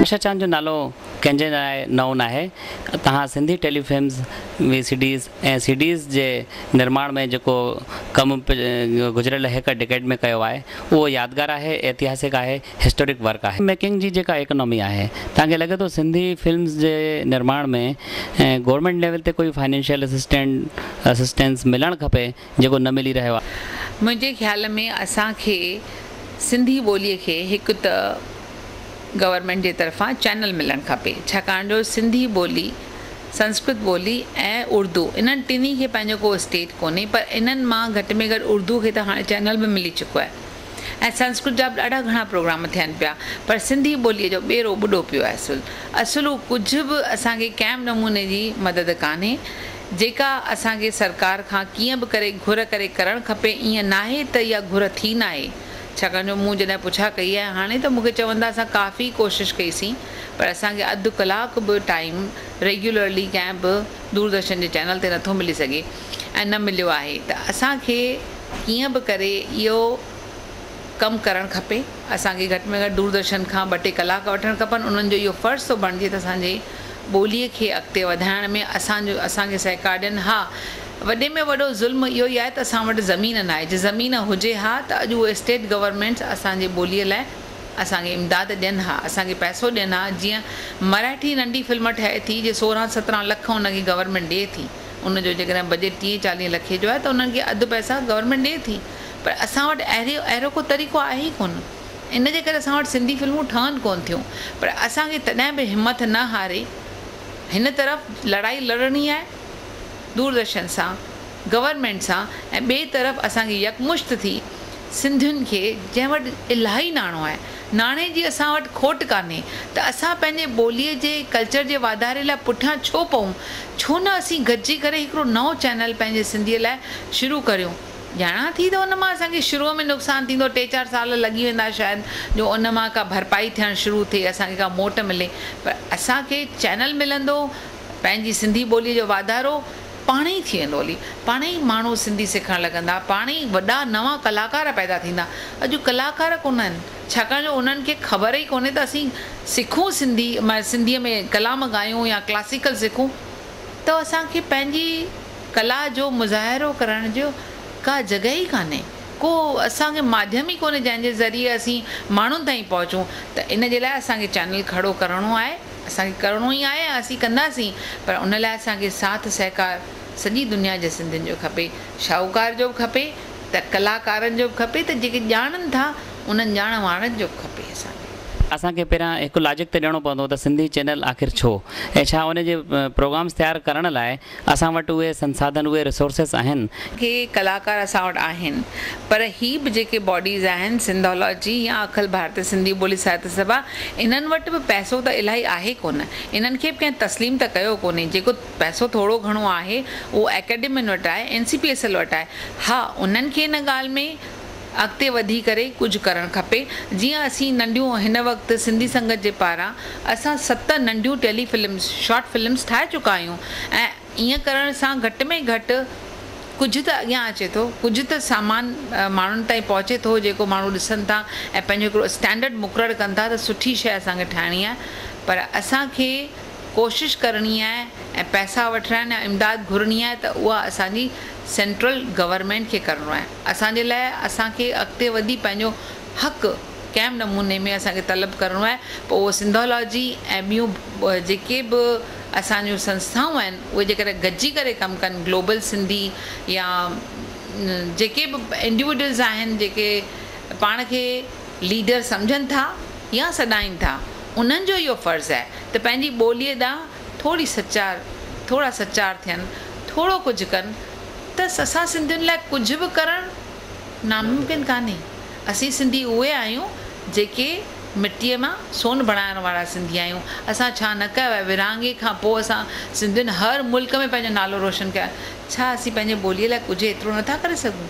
اشا چاند جو نالو ڪنهن جي لاء نئون ناهي. توهان Sindhi tele films, V C Ds ۽ C Ds جي نرماڻ ۾ جيڪو ڪم گذريل هڪ ڊڪيڊ ۾ ڪيو آهي اهو يادگار آهي، ايتهاسڪ آهي، هسٽورڪ ورڪ آهي. ميڪنگ جي جيڪا ايڪانامي آهي توهان کي لڳي ٿو سنڌي فلمز جي نرماڻ ۾ گورنمينٽ ليول تي ڪوئي فائنينشل اسسٽنٽ اسسٽنس ملڻ کپي جيڪو نه ملي رهيو آهي. منهنجي خيال ۾ اسان کي سنڌي ٻوليء کي هڪ ته گورنمينٽ جي طرفان چينل ملڻ کپي ڇاڪاڻ جو سنڌي ٻولي، سنسڪرت ٻولي ۽ اردو انهن ٽنهي کي پنهنجو ڪو اسٽيٽ ڪونهي پر انهن مان گهٽ ۾ گهٽ اردو کي ته هاڻي چينل به ملي چڪو آهي ۽ سنسڪرت جا به ڏاڍا گهڻا پروگرام ٿين پيا پر سنڌي ٻوليء جو ٻيڙو ٻڏو پيو آهي اصل اصل هو ڪجهه به اسان کي ڪنهن به نموني جي مدد ڪانهي جيڪا اسان کي سرڪار کان ڪيئن به ڪري گهر ڪري ڪرڻ کپي ائين ناهي ته اها گهر ٿي ناهي ڇاڪاڻ جو مون جڏهن پڇا ڪئي آهي هاڻي ته مون کي چون ٿا اسان ڪافي ڪوشش ڪئي سين پر اسان کي اڌ ڪلاڪ به ٽائيم ريگيولرلي ڪنهن به دوردرشن جي چينل تي نٿو ملي سگهي ۽ نه مليو آهي ته اسان کي ڪيئن به ڪري اهو ڪم ڪرڻ کپي اسان کي گهٽ ۾ گهٽ دوردرشن کان ٻه ٽي ڪلاڪ وٺڻ کپن انهن جو اهو فرض ٿو بڻجي ته اسان جي ٻولي کي اڳتي وڌائڻ ۾ اسان جو اسان کي سهڪار ڏين ها وڏي ۾ وڏو ظلم اهو ئي آهي ته اسان وٽ زمين ناهي، جي زمين هجي ها ته اڄ اهي اسٽيٽ گورنمينٽس اسان جي ٻوليء لاء اسان کي امداد ڏين ها، اسان کي پئسو ڏين ها، جيئن مراٺي ننڍي فلم ٺهي ٿي جي سورهن سترهن لک ان کي گورنمينٽ ڏئي ٿي، ان جو جيڪڏهن بجيٽ ٽيهه چاليهه لکي جو آهي ته انهن کي اڌ پئسا گورنمينٽ ڏئي ٿي پر اسان وٽ اهڙي اهڙو ڪو طريقو آهي ئي ڪونه ان جي ڪري اسان وٽ سنڌي فلمون ٺهن ڪونه ٿيون پر اسان کي تڏهن به همٿ نه هاري هن طرف لڙائي لڙڻي آهي. دوردرشن سان، گورنمينٽ سان ۽ ٻئي طرف اسان کي يڪمشت ٿي سنڌين کي جنهن وٽ الاهي ناڻو آهي، ناڻي جي اسان وٽ کوٽ ڪانهي ته اسان پنهنجي ٻوليء جي ڪلچر جي واڌاري لاء پٺيان ڇو پئون؟ ڇو نه اسين گڏجي ڪري هڪڙو نئون چينل پنهنجي سنڌيء لاء شروع ڪريون. ڄاڻان ٿي ته ان مان اسان کي شروع ۾ نقصان ٿيندو، ٽي چار سال لڳي ويندا شايد جو ان مان ڪا ڀرپائي ٿيڻ شروع ٿئي، اسان کي ڪا موٽ ملي پر اسان کي چينل ملندو، پنهنجي سنڌي ٻوليء جو واڌارو پاڻ ئي ٿي ويندو هلي. پاڻ ئي ماڻهو سنڌي سکڻ لڳندا، پاڻ ئي وڏا نوان ڪلاڪار پيدا ٿيندا. اڄ ڪلاڪار ڪونه آهن، ڇاڪاڻ جو انهن کي خبر ئي ڪونهي ته اسين سکون سنڌي، سنڌيء ۾ ڪلام ڳايون يا ڪلاسيڪل سکون ته اسان کي پنهنجي ڪلا جو مظاهرو ڪرڻ جو ڪا جڳهه ئي ڪانهي، ڪو اسان کي ماڌيم ئي ڪونهي جنهن جي ذريعي اسين ماڻهن تائين پهچون ته ان جي لاء اسان کي چينل کڙو ڪرڻو آهي. اسان کي ڪرڻو ئي آهي ۽ اسين ڪنداسين پر ان لاء اسان کي ساٿ سهڪار سڄي دنيا جي سنڌين جو کپي، شاهوڪار جو به کپي ته ڪلاڪارن جو به کپي ته جيڪي ڄاڻن ٿا انهن ڄاڻ وارن جو به کپي اسان کي. اسان کي پهريان هڪ لاجڪ ته ڏيڻو پوندو ته سنڌي چينل آخر ڇو ۽ ڇا ان جي پروگرامز تيار ڪرڻ لاء اسان وٽ اهي سنساڌن اهي ريسورسز آهن. ڪي ڪلاڪار اسان وٽ آهن پر هي به جيڪي باڊيز آهن سنڌالاجي يا اکل ڀارتي سنڌي ٻولي ساهتيه سڀا انهن وٽ به پئسو ته الاهي آهي ڪونه انهن کي به ڪنهن تسليم ته ڪيو ڪونهي جيڪو پئسو ٿورو گهڻو آهي اهو اڪيڊمين وٽ آهي اين سي پي ايس ايل وٽ آهي ها انهن کي ان ڳالهه ۾ اڳتي وڌي ڪري ڪجهه ڪرڻ کپي جيئن اسين ننڍيون هن وقت سنڌي سنگت جي پاران اسان ست ننڍيون ٽيلي فلمز شارٽ فلمز ٺاهي چڪا آهيون ۽ ائين ڪرڻ سان گهٽ ۾ گهٽ ڪجهه ته اڳيان اچي ٿو ڪجهه ته سامان ماڻهن تائين پهچي ٿو جيڪو ماڻهو ڏسن ٿا ۽ پنهنجو هڪڙو اسٽينڊرڊ مقرر ڪن ٿا ته سٺي شيء اسان کي ٺاهڻي آهي پر اسان کي ڪوشش ڪرڻي آهي ۽ پئسا وٺڻا آهن يا امداد گهرڻي آهي ته اها اسان جي سينٽرل گورنمينٽ کي ڪرڻو آهي اسان جي لاء اسان کي اڳتي وڌي پنهنجو حق ڪنهن به نموني ۾ اسان کي طلب ڪرڻو آهي پوء اهو سنڌالاجي ۽ ٻيون جيڪي به اسان جون سنسٿائون آهن اهي جيڪڏهن گڏجي ڪري ڪم ڪن گلوبل سنڌي يا جيڪي به انڊيوڊلز آهن جيڪي پاڻ کي ليڊر سمجهن ٿا يا سڏائين ٿا انهن جو اهو فرض آهي ته پنهنجي ٻوليء ڏانهن ٿوري سچار ٿورا سچار ٿين ٿورو ڪجهه ڪن ته اسان سنڌين لاء ڪجهه به ڪرڻ ناممڪن ڪانهي. اسين سنڌي اهي آهيون جيڪي مٽيء مان سون بڻائڻ وارا سنڌي آهيون. اسان ڇا نه ڪيو آهي. ورهاڱي کان پوء اسان سنڌين هر ملڪ ۾ پنهنجو نالو روشن ڪيو آهي. ڇا اسين پنهنجي ٻوليء لاء ڪجهه ايترو نه ٿا ڪري سگهون؟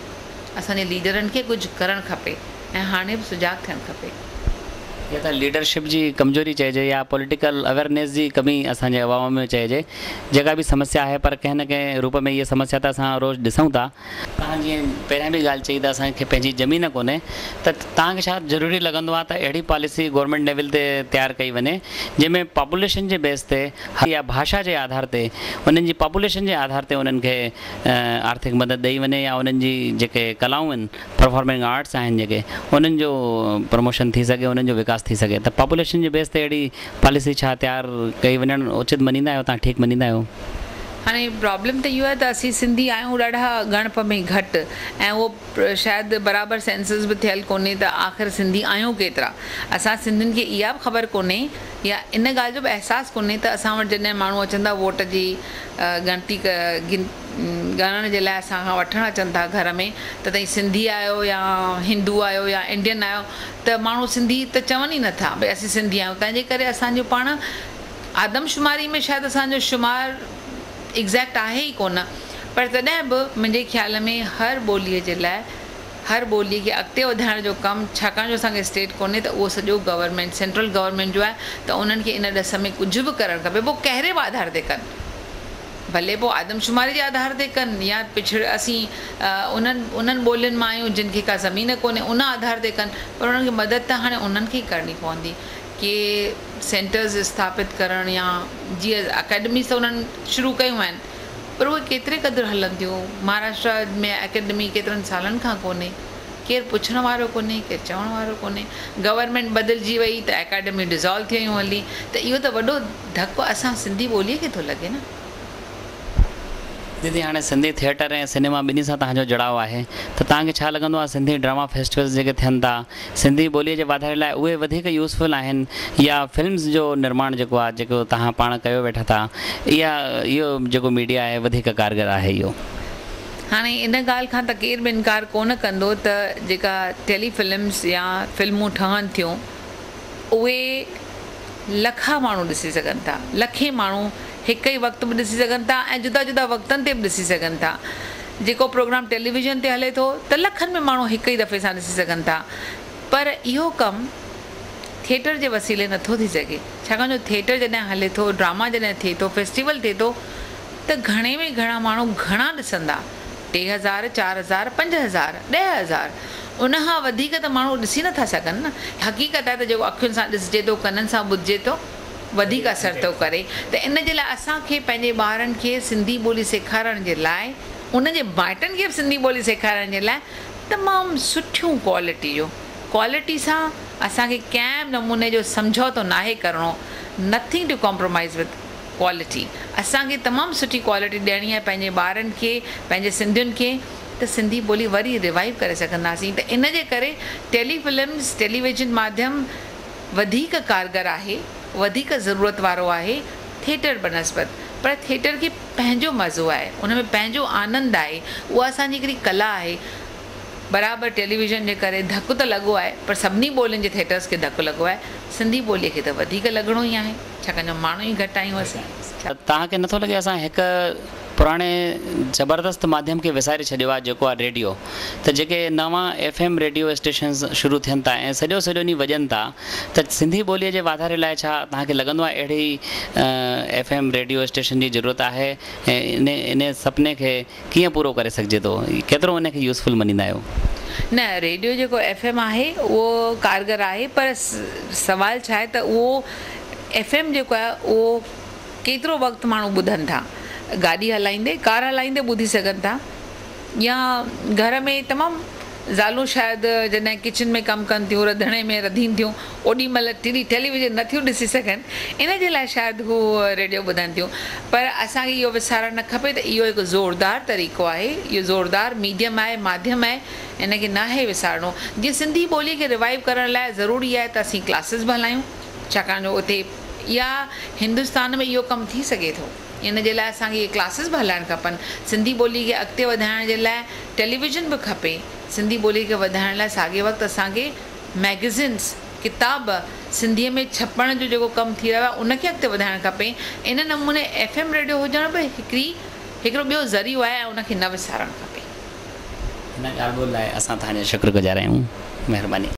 اسان جي ليڊرن کي ڪجهه ڪرڻ کپي ۽ هاڻي به سجاڳ ٿيڻ کپي. اها ته ليڊرشپ جي ڪمزوري چئجي يا پوليٽيڪل اويئرنيس جي ڪمي اسان جي عوام ۾ چئجي جيڪا به سمسيا آهي پر ڪنهن نه ڪنهن روپ ۾ اها سمسيا ته اسان روز ڏسون ٿا. توهان جيئن پهريان به ڳالهه چئي ته اسان کي پنهنجي زمين ڪونهي ته توهان کي ڇا ضروري لڳندو آهي ته اهڙي پاليسي گورنمينٽ ليول تي تيار ڪئي وڃي جنهن ۾ پاپوليشن جي بيس تي يا ڀاشا جي آڌار تي انهن جي پاپوليشن جي آڌار تي انهن کي آرٿڪ مدد ڏئي وڃي يا انهن جي جيڪي ڪلائون آهن پرفارمنگ آرٽس آهن جيڪي انهن جو پروموشن ٿي سگهي انهن جو وڪاس ٿي سگهي ته پاپوليشن جي بيس تي اهڙي پاليسي ڇا تيار ڪئي وڃڻ اچت مڃيندا آهيو توهان ٺيڪ مڃيندا آهيو؟ هاڻي پرابلم ته اهو آهي ته اسين سنڌي آهيون ڏاڍا ڳڻپ ۾ گهٽ ۽ اهو شايد برابر سينسس به ٿيل ڪونهي ته آخر سنڌي آهيون ڪيترا اسان سنڌين کي اها به خبر ڪونهي يا ان ڳالهه جو به احساس ڪونهي ته اسان وٽ جڏهن ماڻهو اچن ٿا ووٽ جي ڳڻتي ڳڻڻ جي لاء اسان کان وٺڻ اچن ٿا گهر ۾ ته تئين سنڌي آهيو يا هندو آهيو يا انڊين آهيو ته ماڻهو سنڌي ته چون ئي نٿا ڀئي اسين سنڌي آهيون تنهن جي ڪري اسان جو پاڻ آدمشماري ۾ شايد اسان جو شمار ايگزيڪٽ آهي ئي ڪونه پر تڏهن به منهنجي خيال ۾ هر ٻوليء جي لاء هر ٻوليء کي اڳتي وڌائڻ جو ڪم ڇاڪاڻ جو اسان کي اسٽيٽ ڪونهي ته اهو سڄو گورنمينٽ سينٽرل گورنمينٽ جو آهي ته انهن کي ان ڏس ۾ ڪجهه به ڪرڻ کپي پوء ڪهڙي به آڌار تي ڪن ڀلي پوء آدمشماري جي آڌار تي ڪن يا پڇڙ اسين انهن انهن ٻولين مان آهيون جن کي ڪا زمين ڪونهي ان آڌار تي ڪن پر انهن کي مدد ته هاڻي انهن کي ئي ڪرڻي پوندي ڪي سينٽرز اسٿاپت ڪرڻ يا جيئن اڪيڊميز ته انهن شروع ڪيون آهن پر اهي ڪيتري قدر هلنديون مهاراشٽرا ۾ اڪيڊمي ڪيترن سالن کان ڪونهي ڪير پڇڻ وارو ڪونهي ڪير چوڻ وارو ڪونهي گورنمينٽ بدلجي وئي ته اڪيڊمي ڊزالو ٿي ويون هلي ته اهو ته وڏو ڌڪ اسان سنڌي ٻوليء کي ٿو لڳي نه. ديدي هاڻي سنڌي ٿيٽر ۽ سئنيما ٻنهي سان توهان جو جڙاء آهي ته توهان کي ڇا لڳندو آهي سنڌي ڊراما فيسٽيولز جيڪي ٿين ٿا سنڌي ٻوليء جي واڌاري لاء اهي وڌيڪ يوزفل آهن يا فلمز جو نرماڻ جيڪو آهي جيڪو توهان پاڻ ڪيو ويٺا ٿا اها اهو جيڪو ميڊيا آهي وڌيڪ ڪارگر آهي اهو. هاڻي ان ڳالهه کان ته ڪير به انڪار ڪونه ڪندو ته جيڪا ٽيلي فلمز يا فلمون ٺهن ٿيون اهي لکها ماڻهو ڏسي سگهن ٿا. لکين ماڻهو هڪ ئي وقت به ڏسي سگهن ٿا ۽ جدا جدا وقتن تي به ڏسي سگهن ٿا. جيڪو پروگرام ٽيليويزن تي هلي ٿو ته لکن ۾ ماڻهو هڪ ئي دفعي سان ڏسي سگهن ٿا. پر اهو ڪم ٿيٽر جي وسيلي نٿو ٿي سگهي. ڇاڪاڻ جو ٿيٽر جڏهن هلي ٿو، ڊراما جڏهن ٿئي ٿو، فيسٽيول ٿئي ٿو ته گهڻي ۾ گهڻا ماڻهو گهڻا ڏسندا؟ 3000، 4000، 5000، 10,000 ان کان وڌيڪ ته ماڻهو ڏسي نٿا سگهن نه. حقيقت آهي ته جيڪو اکين سان ڏسجي ٿو، ڪنن سان ٻڌجي ٿو، وڌيڪ اثر ٿو ڪري ته ان جي لاء اسان کي پنهنجي ٻارن کي سنڌي ٻولي سيکارڻ جي لاء انهن جي مائٽن کي به سنڌي ٻولي سيکارڻ جي لاء تمام سٺيون ڪوالٽي جو ڪوالٽي سان اسان کي ڪنهن به نموني جو سمجهوتو ناهي ڪرڻو nothing to compromise with quality اسان کي تمام سٺي ڪوالٽي ڏيڻي آهي پنهنجي ٻارن کي پنهنجي سنڌين کي ته سنڌي ٻولي وري ريوائيو ڪري سگهنداسين ته ان جي ڪري ٽيلي فلمز ٽيليويزن ماڌيم وڌيڪ ڪارگر آهي وڌيڪ ضرورت وارو آهي ٿيٽر بنسبت پر ٿيٽر کي پنهنجو مزو آهي ان ۾ پنهنجو آنند آهي اها اسان جي هڪڙي ڪلا آهي برابر ٽيليويزن جي ڪري ڌڪ ته لڳو آهي پر سڀني ٻولين جي ٿيٽرز کي ڌڪ لڳو آهي سنڌي ٻولي کي ته وڌيڪ لڳڻو ئي آهي ڇاڪاڻ جو ماڻهو ئي گهٽ آهيون اسين. توهان کي نٿو لڳي اسان هڪ پراڻي زبردست ماڌيم کي وساري ڇڏيو آهي جيڪو آهي ريڊيو ته جيڪي نوان ايف ايم ريڊيو اسٽيشنز شروع ٿين ٿا ۽ سڄو سڄو ڏينهن وڄن ٿا ته سنڌي ٻوليء جي واڌاري لاء ڇا توهان کي لڳندو آهي اهڙي ايف ايم ريڊيو اسٽيشن جي ضرورت آهي ۽ انهي سپني کي ڪيئن پورو ڪري سگهجي ٿو؟ ڪيترو ان کي يوزفل مڃيندا آهيو؟ نه ريڊيو جيڪو ايف ايم آهي اهو ڪارگر آهي پر سوال ڇا آهي ته اهو ايف ايم جيڪو آهي اهو ڪيترو وقت ماڻهو ٻڌن ٿا گاڏي هلائيندي ڪار هلائيندي ٻڌي سگهن ٿا يا گهر ۾ تمام زالون شايد جڏهن ڪچن ۾ ڪم ڪن ٿيون رڌڻي ۾ رڌين ٿيون اوڏي مهل ٽي وي ٽيليويزن نٿيون ڏسي سگهن ان جي لاء شايد هو ريڊيو ٻڌن ٿيون پر اسان کي اهو وسارڻ نه کپي ته اهو هڪ زوردار طريقو آهي اهو زوردار ميڊيم آهي ماڌيم آهي ان کي ناهي وسارڻو جيئن سنڌي ٻولي کي ريوائيو ڪرڻ لاء ضروري آهي ته اسين ڪلاسز به هلايون ڇاڪاڻ جو اتي يا هندستان ۾ اهو ڪم ٿي سگهي ٿو. ان جي لاء اسان کي اهي ڪلاسز به هلائڻ کپن. سنڌي ٻولي کي اڳتي وڌائڻ جي لاء ٽيليويزن به کپي. سنڌي ٻولي کي وڌائڻ لاء ساڳئي وقت اسان کي مئگزينس، ڪتاب، سنڌيء ۾ ڇپڻ جو جيڪو ڪم ٿي رهيو آهي ان کي اڳتي وڌائڻ کپي. ان نموني ايف ايم ريڊيو هجڻ به هڪڙي هڪڙو ٻيو ذريعو آهي ۽ ان کي نه وسارڻ کپي. هن ڳالهه ٻولهه لاء اسان توهان جا شڪر گذار آهيون. مهرباني.